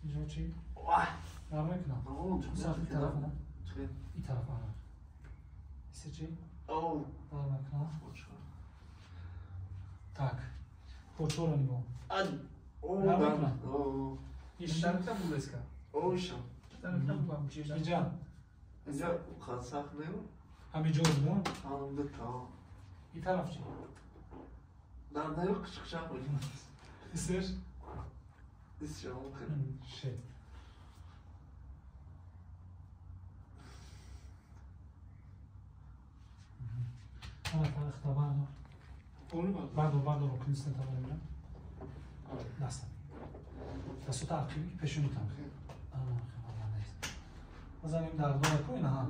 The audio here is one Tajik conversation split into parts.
Инҷо чӣ? Дар мекунам. Сахти тараф на? И тараф ана. Исе чӣ? Дар мекунам. Так. Почора нигоҳ. Дар мекунам. Инҷа. Инҷа сахт не? Ҳамин ҷо буд? Ҳам дута. И тараф чӣ? Дар наё қичқичақ. Исеш? Исшам. Шет. Ана тарихта бардор. Бардор, бардор, рукни тамом мебирам. Дастам. Дастото ақиби пешонитам. Базанем дар дора ку ина.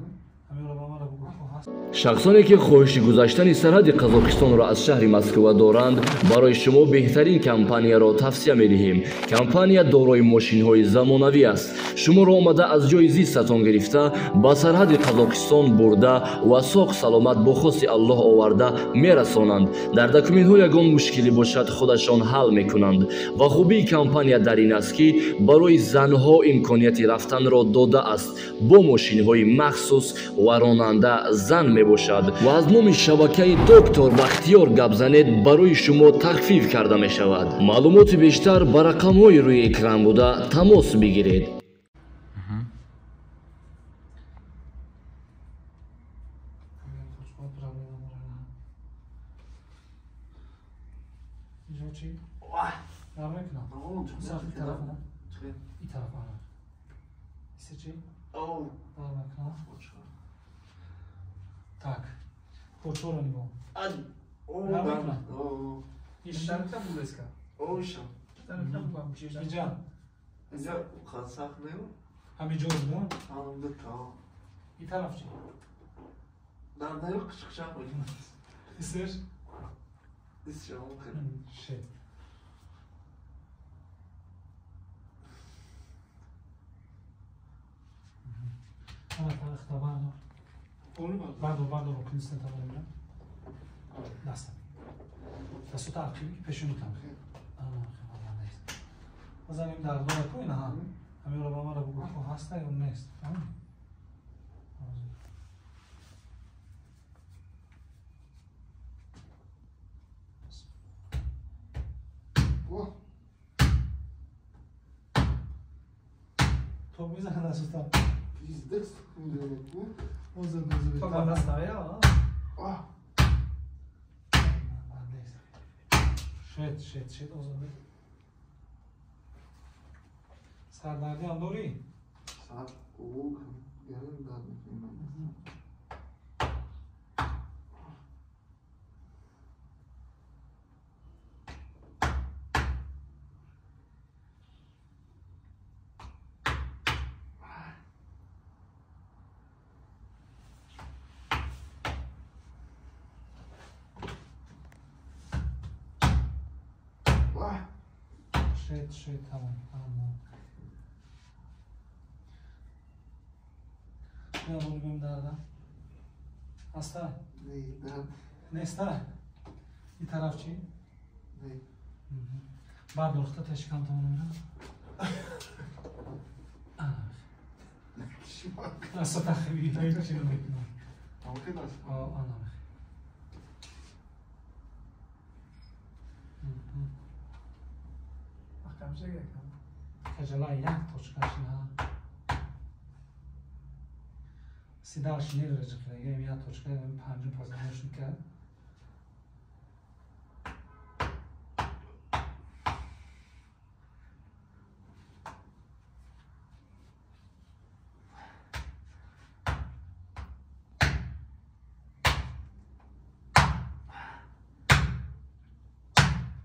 Ҳаминро ба мара бугӯ ку ҳаст. Шахсоне ки хоҳиши гузаштани сарҳади Қазоқистонро аз шаҳри Москва доранд, барои шумо беҳтарин компанияро тавсия медиҳем. Компания дорои мошинҳои замонавӣ аст. Шуморо омада аз ҷои зистатон гирифта, ба сарҳади Қазоқистон бурда ва соғ саломат бо хости Аллоҳ оварда мерасонанд. Дар документҳо ягон мушкилӣ бошад, худашон ҳал мекунанд. Ва хубии компания дар ин аст, ки барои занҳо имконияти рафтанро додааст бо мошинҳои махсус ва ронанда зан мебошад. Ва аз номи шабакаи Доктор Бахтиёр гап занед, барои шумо тахфиф карда мешавад. Маълумоти бештар ба рақамҳои рӯи экран буда тамос бигиред. Инҷо чӣ? Дар мекунам. Сахти тараф на? И тараф ана. Исе чӣ? Дар мекунам. Так. Почора нигоҳ. Дар мекунам. Инҷа. Инҷа сахт не? Ҳамин ҷо буд? Ҳам дута. И тараф чӣ? Дар наё қичқичақ. Исеш? Исшам. Шет. Ана тарихта бардор. Бардор, бардор, рукни тамом мебирам. Дастам. Дастото ақиби пешонитам. Базанем дар дора ку ина. Ҳаминро ба мара бугӯ ку ҳаста ё нест. Тоб мезанад дастото. Пиздец, ку. Тоб ба даст навеяд? Шет, шет, шет, озода. Сардардӣ ҳам дорӣ? Сар, гарин дард мекунад. Шет, шет, тамом, тамом. Я буду дарда. Ҳаста? Не, дард. Неста? И тараф чӣ? Не. Бардор, хта ташкам тамом мебирам. Дастото тахиби чӣ мекунам? Ана. Каҷала як точкаш на. Сидаш нераҷиқидаги як точка панҷум позвоночника.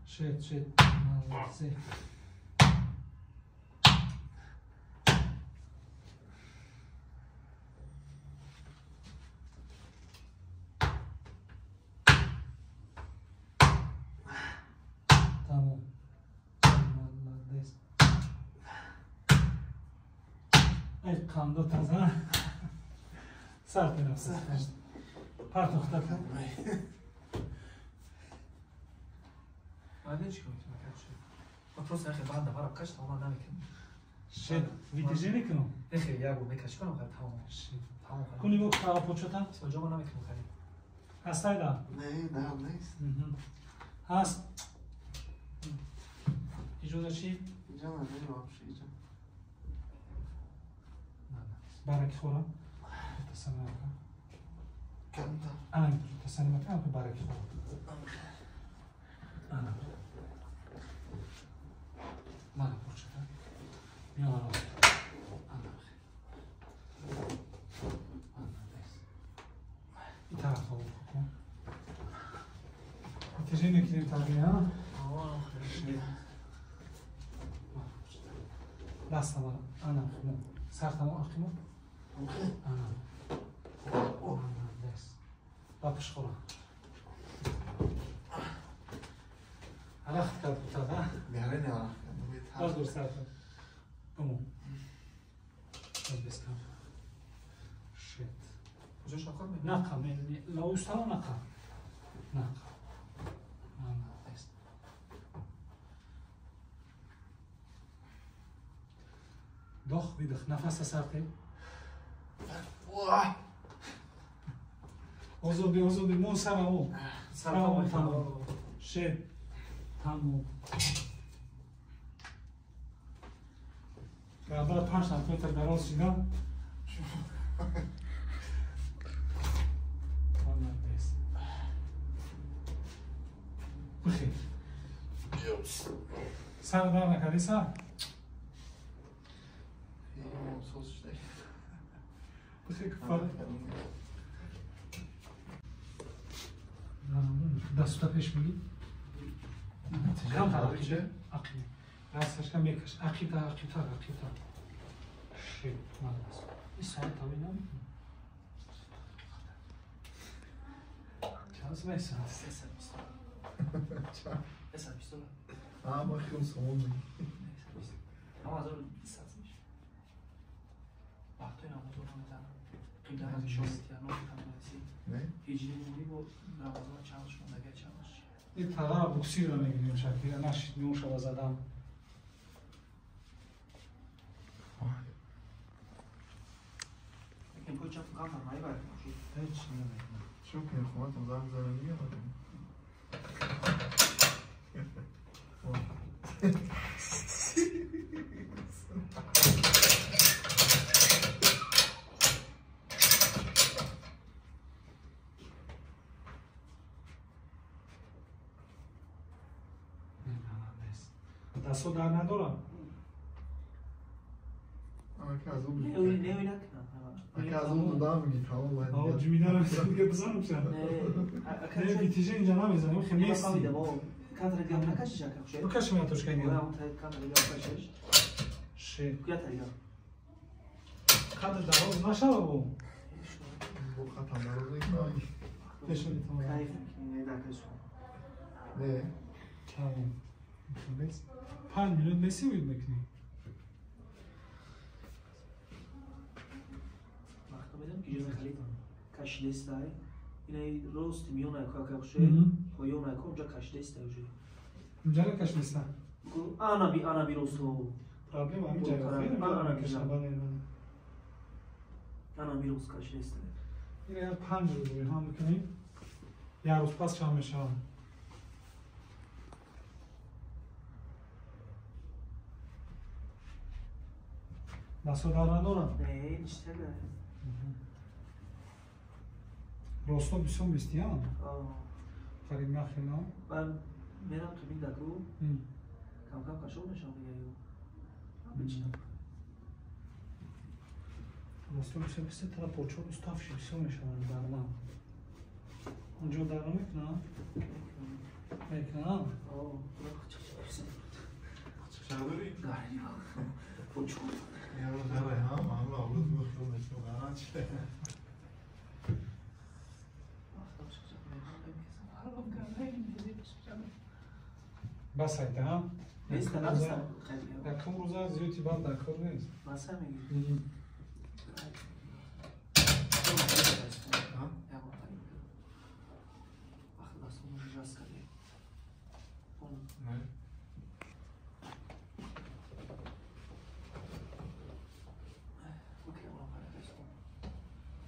Шет, шет, молодцы. Тамом. Молодец. Эй, қандо таза. Сар кунам. Партохта. Ман чӣ кор мекунам? Ман просто яхе банда барам каш тамом намекунам. Шед, витяжи мекунам? Нехе, як бор мекаши кунам, тамом. Тамом. Куни бо почота? Соҷо ман намекунам хали. Ҳастай да? Не, дард нест. Ҳаст. Иҷоза чӣ? Иҷоза не, вообще иҷоза. Бараки хӯрам. Тасаннака. Камтар. Ана, тасаннака, бараки хӯрам. Ана. Мана почота. Миёна рост. Ана. Ана, бес. И тарафа кун. Тежи мекунем тағйир, ҳа? Дастама, ана, сартама ақимо. Ана. Ана, бес. Ба пушхора. Алахт кард бутад, ҳа? Гарани алахт кард. Боз дур сарта. Бумон. Боз бес кам. Шет. Нақа, лаустава нақа. Нақа. Ана, бес. Вдох, выдох. Нафаса сарте. Озоди, озоди, мон сара о. Сара тамом. Шет. Тамом. Баробар 5 сантиметр дароз шида. Ана, бес. Бихир. Сар дар накарди сар? Бихир куфар. Дастута пеш мегӣ? Камтар ақиб. Ақиб. Дасташка мекаш. Ақибта, ақибтар, ақибтар. Шит, молодец. И соат тавӣ намекунӣ? Чанд сомон соат? 320. 320. А, ма хел сомон мегӣ. Ама 1200 мешавад. Вақтҳои Рамазонро мезанам. Қибла аз 6 9 Не? Ҳиҷрӣ мемонӣ бо Рамазон чанд шондага чанд. И тағара буксирро мегирем шакира нашид меошава задам. Лекин пой чап камтар майбар. Ҳеҷ намекунам. Чӣ кунем, хонатон занг занам мегӯям? Дастҳо дар надорам? Не, Ака аз он додам мегӣ, тамом бояд. О, ҷумидаро дига бизанам ша. Не, битиже инҷа намезанем, хе мести. Кадр гап накашиш ака хуш. Букашим я точка дига. Ора он тай кадр гап кашиш. Ше. Куя тарига. Кадр дароз нашава бо. Бо хатам дароз мекунам. Пешони тамом. Кайф мекунӣ, дар кайсу. Не. Тамом. 5 минут меси уид мекунӣ? Вақто медам ки ҷоза халид кашидестай. Инаи рости миёна ка каше, поёна ка унҷа кашидестай уже. Унҷа кашидеста? Ана би, ана би росто. Проблема ҳамин ҷа. Ана би. Ана Ана би рост кашидестай. Ина як 5 рӯз рӯи ҳам мекунем. Як рӯз пас чанд мешавад? Дастҳо дар надорам? Не, ништага. Росто бисёр мистиям? Қариб нахелам? Ман мерам ту миндаку. Кам-кам кашол мешавам дига ё. Бичинам. Росто бисёр мисти, тара почо уставши бисёр мешаванд дар ман. Унҷо дар намекунам? Мекунам? Чадори? Гари. Почо. Я давай, ҳа, ман авлод мехӯрам, мехӯрам, чӣ. Бас айта, ҳа? Якум рӯза зиёди банд дар кор нест. Баса мегӣ?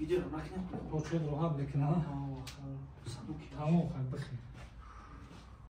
Видеоро накунем. Почуят роҳат мекунад. Садуки. Тамом, хай, бихер.